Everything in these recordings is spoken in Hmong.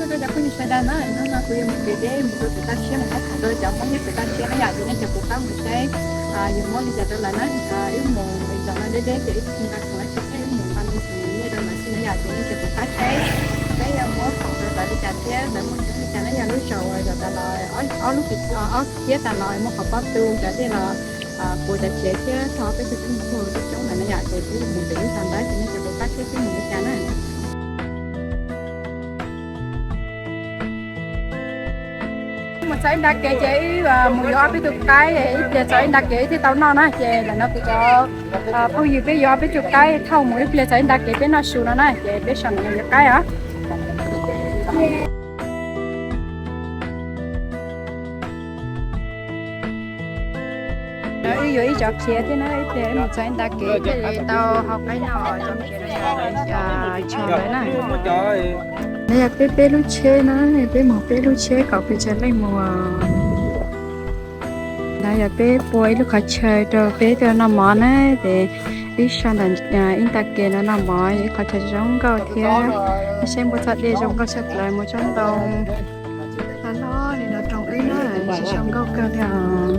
Cov phooj ywg sawv daws na, hnub no kuv yuav mus kev deb mus rau pem toj siab mus muab khoom rau cov Hmoob nyob pem toj siab na yom, ces nej cov kuv pab mus saib yuav muab li cas rau lawv na. Wb mus zaum no deb deb ces wb tsis nqa khoom dab tsi thiab, wb mus nqa me ntsis nyiaj rau lawv xwb na yom, ces nej cov kuv pab saib peb yuav muab khoom rau lawv li cas thiab lawv muaj coob li cas na yom. Lub zaum uas zaum tas los ob lub, ob kiab tas los muaj qhov pob tu cov dej los puas cov tsev thiab txog peb tug tub mus txog coob coob lawm na yom, ces wb mus pem lub zos ntawd ces nej cov kuv pab saib peb mus li cas na. Mus txog ib nta kev ces wb mus yuav ob peb tug qaib, ib pliag txog ib nta kev wb thiaj tau noj na. Ces lawm no kuv cov phooj ywg peb yuav ob peb tug qaib thauj mus ib pliag txog ib nta kev peb noj su no na, ces peb so ntawm no yuav qaib os. Wb yuav ib cov khiav thiab na, ib pliag wb mus txog ib nta kev thiaj li tau hau qaib noj. Tso lawm na. No yog peb peb lub tsheb na, peb mus peb lub tsheb kaum pes tsawg leej mus. No yog peb pua ib lub qhov chaw rau peb tuaj noj mov na, ces wb so ntawm ib nta kev no noj mov, yog ib qhov chaw zoo nkauj thiab, saib npuab txoj dej zoo nkauj tshaj plaws, muaj tsob ntoo loj loj li no roos wb na, zoo nkauj kawg li os.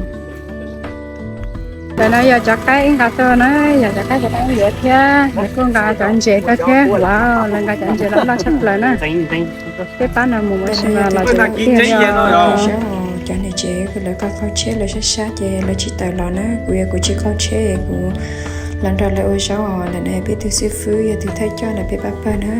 Ntawm no yog cov qaib wb nqa tuaj na, yog cov qaib cov qaib yuav thiab, lawv kuj nqa cov ntses tuaj thiab, lawv nqa cov ntses loj loj tshaj plaws na. Peb pab no mus ua si mas los tsev tiag li os. Cov niam tsev lawv qaug qaug tsheb lawv sab sab ces lawv tsis tawm los na, kuv yog kuv tsis qaug tsheb, kuv los nrog lawv ua zaub os. Ntawm no peb tus xib fwb yog tus thawj coj ntawm peb pab pawg na.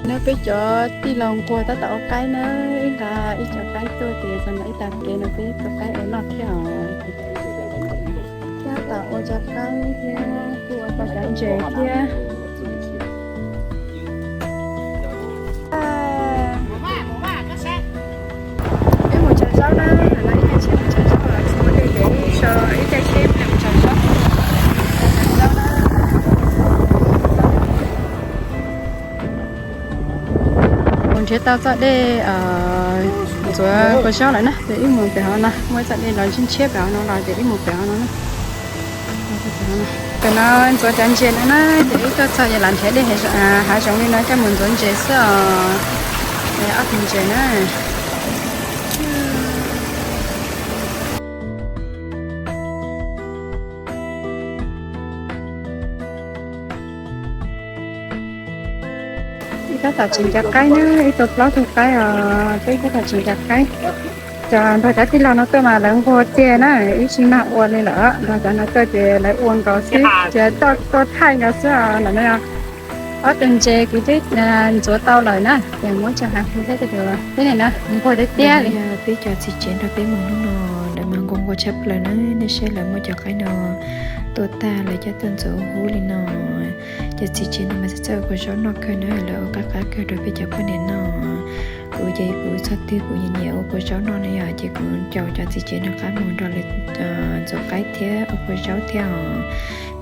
No peb cov tij laug nquag tab tom ua qaib na, wb nqa ib co qaib tuaj ces txog ntawm ib tag kev no peb tua qaib ua noj thiab os. Tab tom ua cov qaib thiab kuj ua tau cov ntses thiab. Wb mus tsaws zaub na, ib caij tsheb mus tsaws zaub, tsis muaj dej ces wb so ib caij tsheb mus tsaws zaub. Mus nrhiav tau txoj dej ntxuav kua zaub lawm na, ces wb mus pem hauv no, muaj txoj dej los ntshiab ntshiab pem hauv no los ces wb mus pem hauv no na. Pem no ntxuav cov ntses no na, ces wb tuaj txog ces lam nrhiav dej hav zoov li no coj mus ntxuav ntses xwb os. Ob tug ntses na. Wb tab tom tseem ncaws qaib na, wb tua plaub tug qaib os, peb tab tom tseem ncaws qaib. Cov nrog cov tij laug no tuaj mas lawv nquag tiag na, wb tsis mag ua li lawm, nrog cov no tuaj ces lawv ua nkaus xwb, ces tuaj thaij nkaus xwb os. Ntawm no ob tug ntses kuv twb ntxuav tau lawm na, ces muab tso hauv thiab, thiab nim no nquag tiag tiag li. Peb cov txiv tsev nrog peb mus hnub no, lawv mas nquag nquag tshaj plaws na, nej saib lawv muab cov qaib no tua tag lawv coj tuaj ntxuav huv huv li no. Cov txiv tsev no mas txawj txawj ua kua zaub noj kawg na, lawv ua qab qab kawg rau peb cov poj niam noj. Kuv ces kuv txog twg kuv nyiam nyiam ua kua zaub noj na yom, ces kuv caum cov txiv tsev no qab mus nrog lawv ntxuav qaib thiab ua kua zaub thiab os.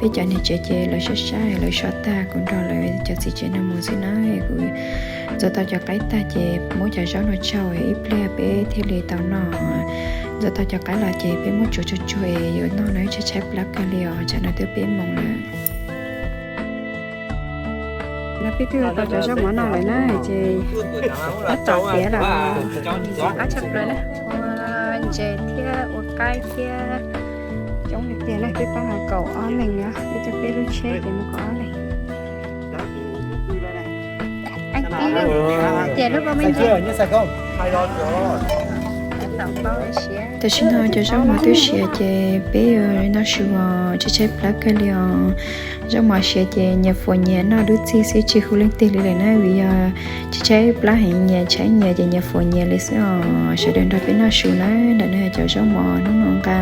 Peb cov niam tsev ces lawv sab sab lawv so tag kuv nrog lawv cov txiv tsev no mus xwb na. Kuv ntxuav tau cov qaib tag ces muab cov zaub no tsau ib pliag peb thiaj li tau noj. Ntxuav tau cov qaib los ces peb muab tsuav tsuag tsuag es yuav noj no tshaib tshaib plab kawg li os, tsam no twb peb moos lawm. No peb twb tau cov zaub mov noj lawm na, ces tab tom tiav los qab tshaj plaws na, ua ntses thiab ua qaib thiab coob tiag tiag na, peb pab kaum ob leeg na, peb coj peb lub tsheb ces mus kaum ob leeg. Tam sim no cov zaub mov twb siav ces peb yuav noj su os, tshaib tshaib plab kawg li os. Zaub mov siav ces nyias fuam nyias noj dub txig xwb tsis hu leej twg li lawm na, vim yog tshaib tshaib plab heev, nyias tshaib nyias ces nyias fuam nyias li xwb os. Sawv daws nrog peb noj su na, ntawm no yog cov zaub mov hnub no nqa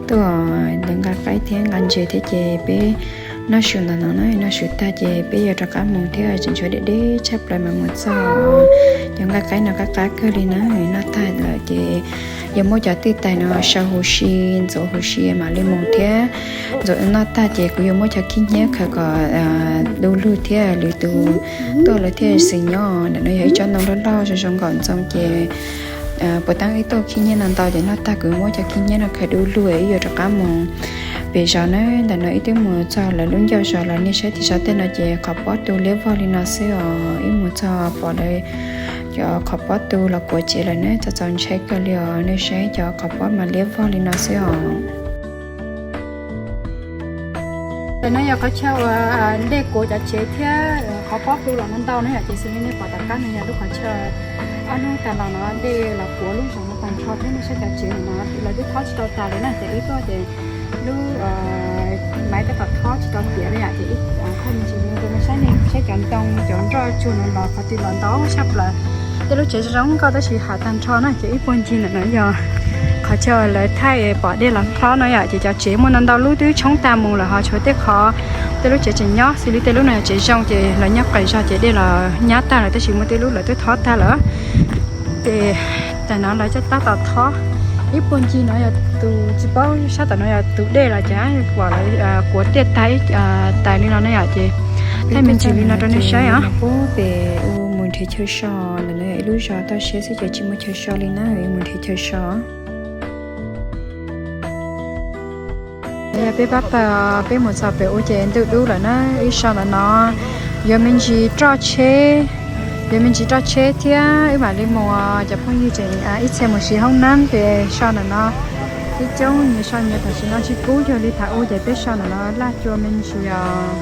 tuaj, lawv nqa qaib thiab nqa ntses thiab ces peb noj su ntawm no na, noj su tag ces peb yuav rov qab mus thiab, tseem tshuav deb deb tshaj plaws mas mus txog. Cov nqa qaib no qab qab kawg li na, noj tag lawm ces yuav muab cov twj tais no sau huv si, ntxuav huv si mam li mus thiab. Ntxuav noj tag ces kuv yuav muab cov khib nyiab khaws kom du lug thiab lwm tus tuaj lawv thiaj xwm nyob. Ntawm no yog ib tsob ntoo loj loj zoo zoo nkauj ntxoo ces puas tau ib tuaj khib nyiab no ntau ces noj tag kuv muab cov khib nyiab no khaws du lug wb yuav rov qab mus Pem zos na, ntawm no wb twb mus txog lawv lub ncauj zos lawm, nej saib tim zos tej no ces qhov pob tu liab vog li no xwb os. Wb mus txog pom lawv cov qhov pob tu los kuav tsev lawm na, txaus txaus ntshai kawg li os, nej saib cov qhov pob mas liab vog li no xwb os. Ntawm no yog qhov chaw uas ntej kuav cov tsev thiab qhov pob tu los no ntau na yom, ces xws li nej pom tom qab no yog lub qhov chaw ob hnub tag los no ntej los kuav lub zos no tag nrho thiab, nej saib cov tsev no lawv twb thob tsis tau tas li na, ces wb tuaj ces lub maiv tab tom thob tsis tau tiav li yom, ces wb thaij me ntsis rau nej saib, nej saib cov ntoo cov nroj tsuag no los qhov twg los ntau tshaj plaws. Tej lub tsev zoo nkauj tab sis hav tag nrho na, ces ib puag ncig ntawm no yog qhov chaw lawv thaij pom dej los hlob no yom, ces cov tsev muaj ntau ntau lub twb tshoob tag mus lawm ho tshuav tej qhov tej lub tsev tseem nyob, xws li tej lub no yog tsev zoo ces lawv nyob qis zog ces dej los nyab tag lawm, tab sis muaj tej lub lawv twb thob tag lawm. Ces tam no lawv coj tab tom thob, ib puag ncig no yog tus tsis paub sab tom no yog tus dej los cas, pom lawv kuav tiaj tag ib tais li no na yom, ces thaij me ntsis li no rau nej saib os. Pem mus nrhiav chaw so, ntawm no yog ib lub zos toj siab xwb ces tsis muaj chaw so li na, mus nrhiav chaw so. Yog peb pab pawg, peb mus txog pem ub ces ntuj dub lawm na, wb so ntawm no yuav me ntsis roj tsheb, yuav me ntsis roj tsheb thiab wb mam li mus. Cov phooj ywg tseem ib txhia mus siv hoob nab ces so ntawm no. Coob coob nyias so nyias, tam sim no tsis kub cuag li thaum ub ces peb so ntawm no laj cua me ntsis os.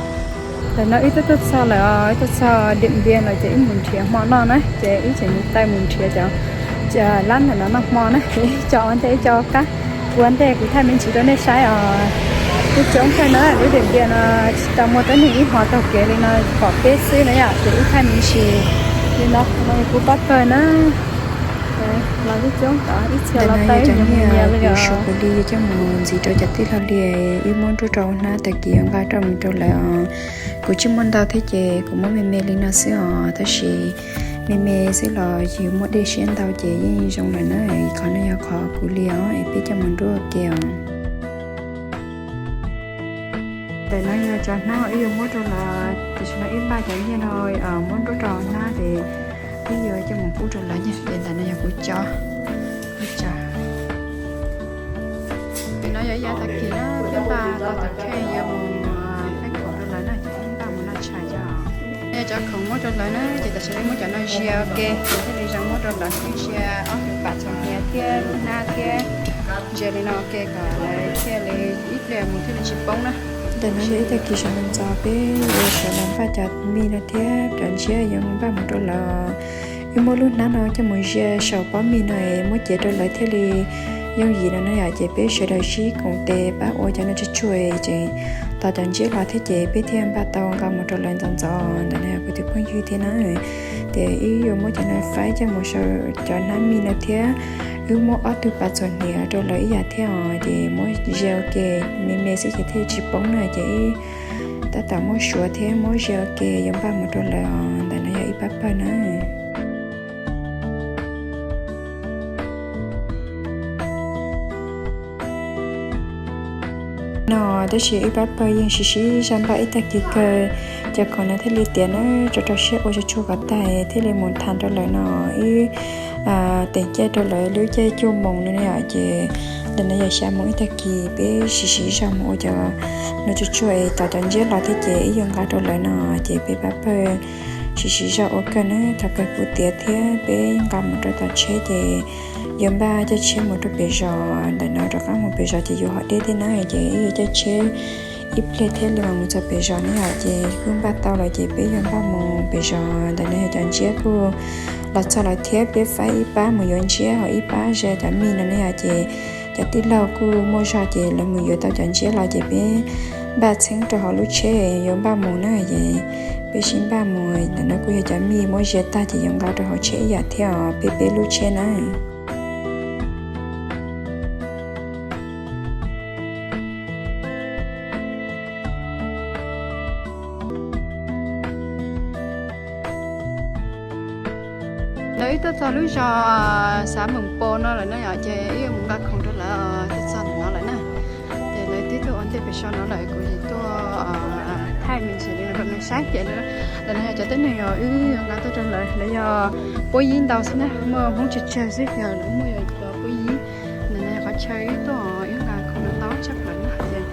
Ntawm no wb twb tuaj txog lawm, wb tuaj txog Diam Npias lawm ces wb mus nrhiav hmo noj na, ces wb tseem mus taw mus nrhiav cov lab ntawm no noj hmo na, ces ib co ua ntej ib co qab. Ua ntej kuv thaij me ntsis rau nej saib os. Coob coob kawg na, lub Diam Npias no tsis tau muaj teeb meem ib hmo taug kev li no, pom peb xwb na yom, ces wb thaij me ntsis li no, kuv pab pawg na. Los coob coob, ib txhia los taw ib nyuag mus nyias li os. Kuv li coj mus ntxiv rau cov tij laug li, wb muab nruab rau hnab tag kis yuav nqa rau mus rau lawv os. Kuv tsis muaj ntau thiab ces kuv muab me me li no xwb os, tab sis me me xwb los yus muaj dej siab ntau ces yeej zoo lawm na. Qhov no yog qhov kuv li os, es peb coj mus nruab ua ke os. Ntawm no yog cov hnab uas wb yuav muab rau lawv, tam sim no wb npaj cov nyiaj no muab nruab rau hnab ces wb yuav coj mus pub rau lawv. Ces ntawm no yog kuv cov, kuv cov. Ntawm no yog ib yav tag kis na, peb npaj tau tus kheej yuav mus thaij khoom rau lawv na, ces wb npaj mus noj tshais cov. Yog cov khoom muab rau lawv na, ces tam sim no muab cov no zia ua ke, ces thiaj li zoo muab rau lawv, wb zia ob tug pam txhua hniav thiab lub hnab thiab, zia li no ua ke kom lawv thiaj li ib pliag mus thiaj li tsis poob na. Ntawm no yog ib tag kis sawv ntxov ntxov peb yuav sawv los npaj cov mij no thiab cov ntsiab yuav npaj mus rau lawv. Wb muab lub hnab no coj mus zia saum pob mij no es muab cev rau lawv thiaj li yooj yim no na yom. Ces peb sawv daws sib koom tes pab ua cov no tsuag tsuag ces tos cov ntsiab los thiab ces peb thiaj npaj tau nqa mus rau lawv ntxov ntxov. Ntawm no yog kuv tus phooj ywg thiab na. Ces wb yuav muab cov no faib coj mus saum cov hnab mij no thiab. Wb muab ob tug pas txhuam hniav rau lawv ib yam thiab os, ces muab zia ua ke me me xwb ces thiaj tsis poob na. Ces wb tab tom muab suav thiab muab zia ua ke yuav npaj mus rau lawv os. Ntawm no yog ib pab pawg na. No tab sis ib pab pawg yeej siv siv zog npaj ib tag kis kawg, cov khoom no thiaj li tiav na, rau rau siab ua tsuag tsuag kom tag thiaj li mus tham rau lawv no. Wb teem caij rau lawv lub caij cuaj moos no na yom, ces ntawm no yog xya moos ib tag kis peb siv siv zog mus ua cov no tsuag tsuag es tos cov ntsiab los thiab ces wb yuav nqa rau lawv no. Ces peb pab pawg siv siv zog ua kawg na, thov kawg kuv tiav thiab peb nqa mus rau tom tsheb ces yuav npaj caij tsheb mus rau pem zos. Ntawm no rov qab mus pem zos ces yuav haus dej thiab na, ces wb yuav caij tsheb ib pliag thiaj li mam mus txog pem zos na yom. Ces kuj npaj tau lawm ces peb yuav npaj mus pem zos. Ntawm no yog cov ntsiab kuj los txog lawm thiab, peb faib ib pab mus yuav ntsiab ho ib pab ze cov mij no na yom. Ces cov tij laug kuj muaj zog ces lawv mus yuav tau cov ntsiab los ces peb npaj txheeb rau hauv lub tsheb yuav npaj mus na. Ces peb sib npaj mus, ntawm no kuj yog cov mij muab zia tag ces yuav nqa rau hauv tsheb ib yam thiab os, peb peb lub tsheb na. Lawv wb tuaj txog lub zos xav Moos Pos no lawm na yom, ces wb yuav mus nqa khoom rau lawv, tuaj txog ntawm no lawm na. Ces lawv twb tuaj ua ntej pem zos no lawm, kuv tuaj thaij me ntsis li no rau nej saib ces ntawm no yog cov teeb meem uas wb yuav nqa tuaj rau lawv, lawv yog puab yib ntau xwb na, muaj Hmoob tsawg tsawg xwb, yog lawv muaj yog puab yib. Ntawm no yog qhov chaw wb tuaj, wb nqa khoom no ntau tshaj plaws na ces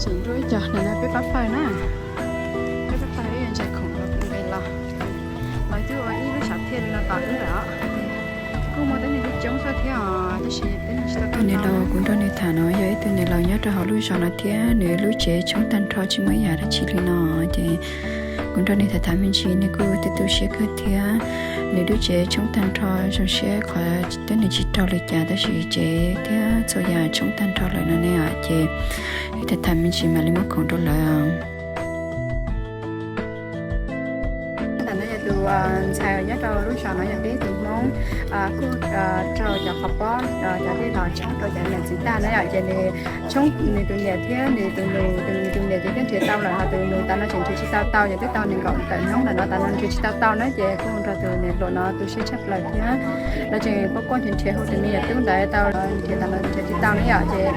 Tseem nrog ib co ntawm no peb pab pawg na, peb pab pawg ib ntsis khoom los nqis los, los twb ua ib lub xyov thiaj li no tos wb lawm os. Kuj muaj teeb meem coob xwb thiab os, tab sis teeb meem tsis tau tau. Tus niam laus kuv nrog nws tham no yog ib tug niam laus nyob rau hauv lub zos no thiab nws lub tsev tshoob tag nrho tsis muaj ib yam dab tsi li no, ces kuv nrog nws tham tham me ntsis nws kuj tu tu siab kawg thiab. Nws lub tsev tshoob tag nrho, zoo siab qhov twb nws tsis raug li cas tab sis tsev thiab txhua yam tshoob tag nrho lawm no ne os, ces wb tham tham me ntsis mam li muab khoom rau lawv. Ntawm no yog tus ntxhais nyob rau lub zos no yog peb tus Hmoob, kuj raug cov qhov pob cov dej los tshoob rau cov niam txiv tag na yom, ces nws tshoob nws tus niam thiab nws tus nus, tus nus tus niam ces twb nrhiav tau lawm, ho tus nus tav no tseem nrhiav tsis tau tau, yog twb tau nees nkaum tawm hnub lawm no tav no nrhiav tsis tau tau na, ces kuj nrog tus niam hluas no tu siab tshaj plaws thiab. Lawv tseem quaj quaj nrhiav nrhiav hu tus me yawm tub ntawd tau los nrhiav tav no nrhiav tsis tau na yom, ces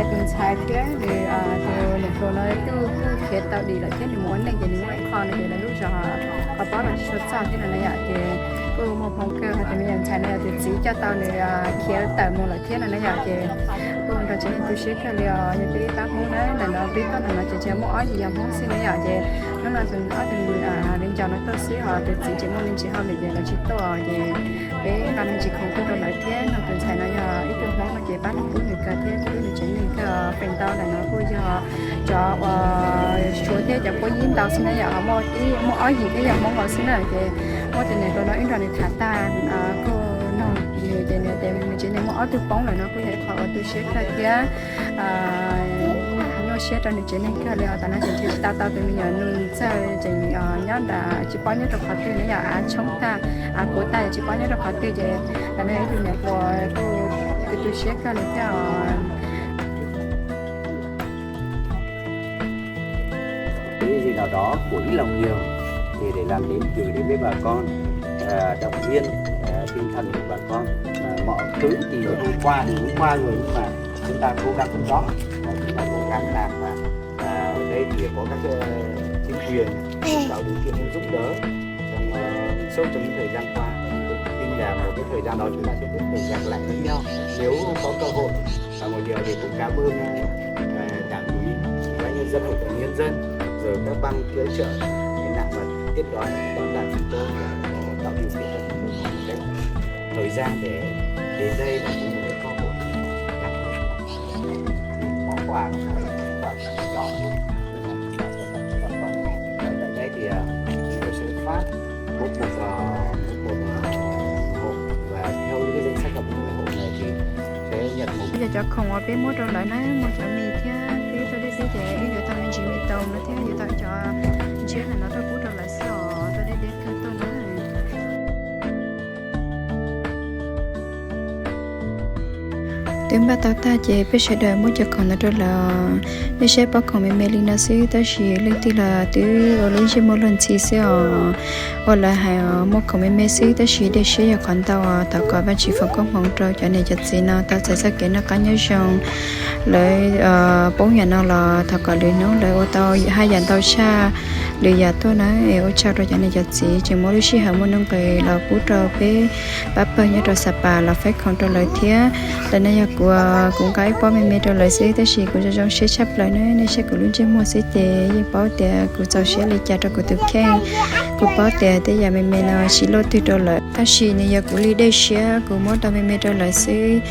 tus ntxhais thiab nws tus niam hluas no kuj kuj khiav tau dim lawm thiab nws mus ua neej ces nws muaj ib qho no ces lawv lub zos qhov pob los tsis tshua txog thiab no na yom, ces kuj muaj hmoo kawg. Ho tus me nyuam ntxhais no yog tus txiv coj tau nws khiav tawm mus lawm thiab no na yom, ces kuj nrog tsev neeg tu siab kawg li os. Yog peb pab Hmoob na, ntawm no peb tuaj ntawm no ces tsis muaj ob yim yog Hmoob xwb na yom, ces hnub no tus ob tug viv ncaus no tuaj xwb, ho tus txiv tseem muaj me ntsis hauj lwm ces lawv tsis tuaj, ces peb nqa me ntsis khoom tuaj rau lawv thiab. No tus ntxhais no yog ib tug Hmoob no ces pab nws pub nws kawg thiab hlub nws tsev neeg kawg. Feem ntau ntawm no kuj yog cov uas Suav thiab cov Puab Yib ntau xwb na yom, ho muaj ob yim thiab yog Hmoob nkaus xwb na, ces muab tus niam hluas no wb nrog nws tham tag, kuj nug nws ces nws tias nws tsev neeg muaj ob tug poob lawm no kuj yog ib qho uas tu siab kawg thiab nyuaj siab rau nws tsev neeg kawg li os. Tam no tseem nrhiav tsis tau tau tus me nyuam nus ntxawg tseem nyob nram tsis paub nyob rau qhov twg na yom, av tshoob tag, av puv tag tsis paub nyob rau qhov twg ces tam no ib tug niam hluas kuj tu tu siab kawg li thiab os. Cái gì nào đó của ít lòng nhiều thì để làm đến từ đến với bà con, à, động viên, à, tinh thần của bà con. À, mọi thứ thì hôm qua thì cũng qua rồi nhưng mà chúng ta cố gắng phấn đấu, à, chúng ta cố gắng làm và, à, ở đây thì có các, ờ, chính quyền tạo điều kiện giúp đỡ trong, ờ, suốt trong những thời gian qua. Tôi tin là một cái thời gian đó chúng ta sẽ tiếp tục gặp lại với nhau nếu có cơ hội. Và một điều thì cũng cảm ơn, ờ, Đảng ủy, Ủy ban Nhân dân, Hội đồng Nhân dân, rồi các ban hỗ trợ, thì nặng và tiếp đó đón đoàn chúng tôi là có tạo điều kiện cho chúng tôi có một cái thời gian để đến đây và cũng có cái cơ hội gặp gỡ, món quà, món quà nhỏ. Tại đây thì, à, chúng tôi sẽ phát một, một, à, một, một, à, hộ và theo những cái danh sách là bốn mươi hộ này thì sẽ nhận một. Yog cov khoom uas peb muab rau lawv na, muaj cov mis thiab peb tuaj deb deb ces wb yuav tau me ntsis mis tau no thiab yuav tau cov ntsiab ntawm no tuaj pub rau lawv xwb os, tuaj deb deb kawg tuaj na. Twb npaj tau tag ces peb sawv daws muab cov khoom no rau lawv. Nej saib pob khoom me me li no xwb tab sis leej twg los twb ua lub ntsej muag luag ntxhi xwb os. Ua lawv hais os, muaj khoom me me xwb tab sis dej siab yog qhov ntau os. Thov kom Vajtswv foom koob hmoov rau cov niam cov txiv no tau txais txoj kev noj qab nyob zoo. Lawv poob yam no los thov kom lwm hnub lawv ua tau haj yam ntau tshaj lwm yam tuaj na. Es ua tsaug rau cov niam cov txiv tseem muaj lub sij hawm muaj nuj nqis los pub rau peb pab pawg nyob rau Xa Pas los faib khoom rau lawv thiab. Ntawm no yog kuv, kuv nqa ib pob me me rau lawv xwb tab sis kuv zoo zoo siab tshaj plaws na. Nej saib kuv lub ntsej muag xwb ces yeej paub tias kuv txaus siab li cas rau kuv tus kheej. Kuv paub tias tej yam me me no tsis luaj twg rau lawv tab sis nws yog kuv li dej siab kuv muab tau me me rau lawv xwb.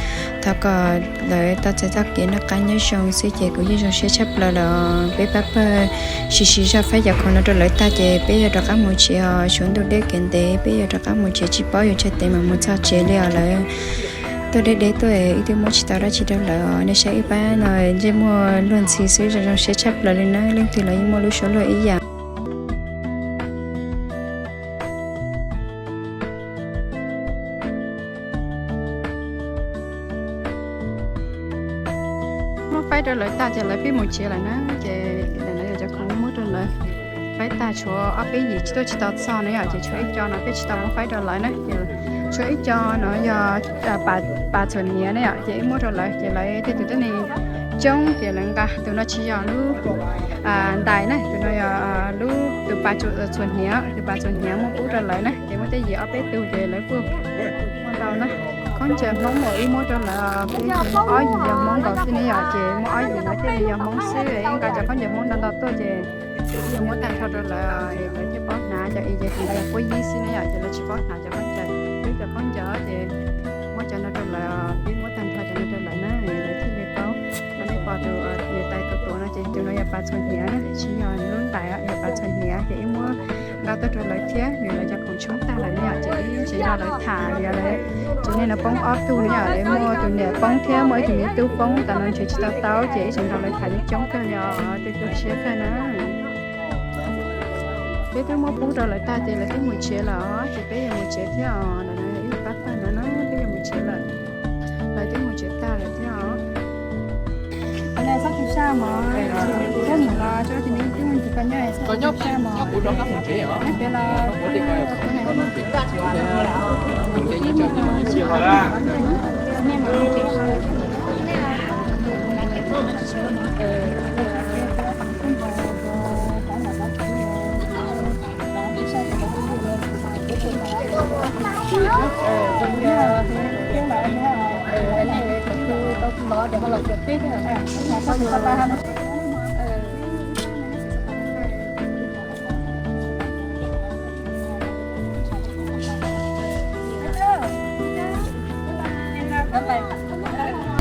Thov kom lawv tau txais txoj kev noj qab nyob zoo xwb ces kuv yeej zoo siab tshaj plaws lawm. Peb pab pawg sim siv zog faib cov khoom no rau lawv tag ces peb yuav rov qab mus tsev os. Tshuav ntuj deb kev ntev peb yuav rov qab mus tsev, tsis paub yuav tsawg teev mam mus txog tsev li os. Lawv tuaj deb deb tuaj wb twb muab tsis tau dab tsi rau lawv. Nej saib wb pab no ntsej muag luag ntxhi xwb zoo zoo siab tshaj plaws li na. Leej twg los yeej muaj lub suab luag ib yam. Muab faib rau lawv tag ces lawv pib mus tsev lawm na. Ces ntawm no yog cov khoom muab rau lawv faib tag, tshuav ob peb yim tsis tuaj tsis tau txog na yom, ces tshuav ib co no peb tsis tau muab faib rau lawv na. Ces tshuav ib co no yog pas txhuam hniav na yom, ces wb muab rau lawv ces lawv tej tus tuab neeg coob ces lawv nqa. Tus no tsis yog lub ntais na, tus no yog lub tus pas txhuam hniav, tus pas txhuam hniav muab pub rau lawv na, ces muaj tej yim ob peb tug ces lawv kuj muaj ntau na. Khaub ncaws Hmoob uas wb muab rau lawv, peb muaj ob yim yog Hmoob nkaus xwb ne yom, ces muaj ob yim no thiaj li yog Hmoob xwb, wb nqa cov khaub ncaws Hmoob ntau ntau tuaj ces wb muab tag nrho rau lawv, lawv thiaj paub hnav. Cov es ces kuv yog puab yib xwb ne yom, ces lawv tsis paub hnav cov khaub ncaws. Peb cov khaub ncaws ces muab cov no rau lawv, peb muab tag nrho cov no rau lawv na, lawv thiaj li paub. Mas nej pom tus niam tais tus tuav no ces tus no yog pas txhuas hniav na, tsis yog lub ntais, yog pas txhuas hniav ces wb muab nqa tuaj rau lawv thiab, vim lawv cov khoom tshoob tag lawm ne yom, ces wb tseem nrog lawv tham, yog lawv tsev neeg no poob ob tug ne yom, lawv muaj tus niam poob thiab muaj ib tug me tub poob, tas no nrhiav tsis tau tau ces wb tseem nrog lawv tham coob kawg li os, tu tu siab kawg na. Peb twb muab pub rau lawv tag ces lawv twb mus tsev lawm os, ces peb yuav mus tsev thiab os, ntawm no yog ib pab pawg no na, peb yuav mus tsev lawm. Lawv twb mus tsev tag lawm thiab os. Txhob tu sab mog, peb mus los tso, tus me tub tus koj nyob, txhob tu sab mog, nyob pem los.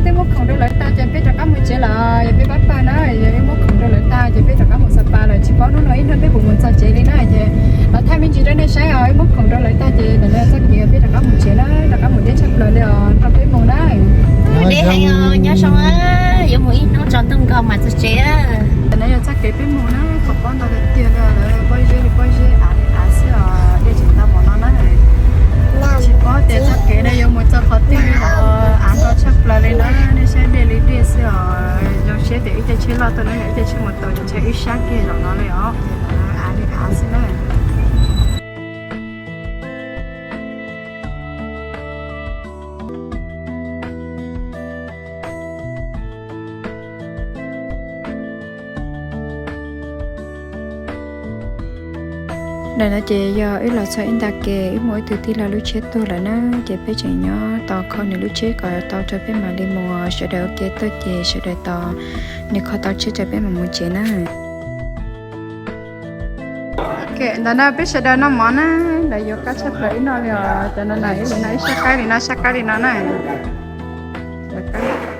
Twb muab khoom rau lawv tag ces peb rov qab mus tsev lawm, yog peb pab pawg na, yog wb muab khoom rau lawv tag ces peb rov qab mus Sa Pas lawm, tsis paub hnub no ib hnub peb puas mus txog tsev li na, ces los thaij me ntsis rau nej saib os, wb muab khoom rau lawv tag ces ntawm no txoj kev peb rov qab mus tsev na, rov qab mus deb tshaj plaws li os, nrog peb mus na. Deb heev os, nyob zoo, yuav mus ib hnub tsaus ntuj nkaus mam txog tsev. Ntawm no yog txoj kev peb mus na, qhov pob ntau tiag tiag li, lawv pob zeb li pob zeb av li av xwb os, dej tseem ntau npaum no na. Tsis paub tias txoj kev no yuav mus txog qhov twg li os, av ntau tshaj plaws li na, nej saib dej li dej xwb os. Zoo siab tias ib cag tsheb loj tuaj na, ib cag tsheb mus tau ces ntshe wb sab kiag zaum no li os, av li av xwb na. Ntawm no ces yog wb los txog ib nta ke, wb muaj ib tug tij laug lub tsheb tuag lawm na, ces peb tseem nyob tos kho nws lub tsheb kom tau rau peb mam li mus, sawv daws ua ke tuaj ces sawv daws tos nws kho tau tsheb rau peb mam mus tsev na. Ntawm no peb sawv daws noj mov na, lawv yuav qab tshaj plaws wb noj li os, cov no na, ib li no ib sab qaib li no, sab qaib li no na.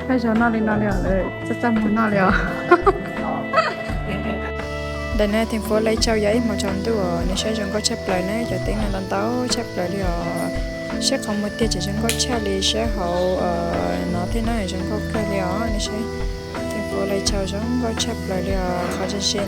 Thaj zog noj li no li os, lawv txaj txaj muag noj li os. Ntawm no theem fuav Lais Tsau yog ib hmos tsaus ntuj os, nej saib zoo nkauj tshaj plaws na, cov teeb no ntau ntau tshaj plaws li os. Saib qhov muag tiag tseem zoo nkauj tshaj li saib hauv no thiab na, zoo nkauj kawg li os, nej saib. Theem fuav Lais Tsau zoo nkauj tshaj plaws li os, qhov ze ze.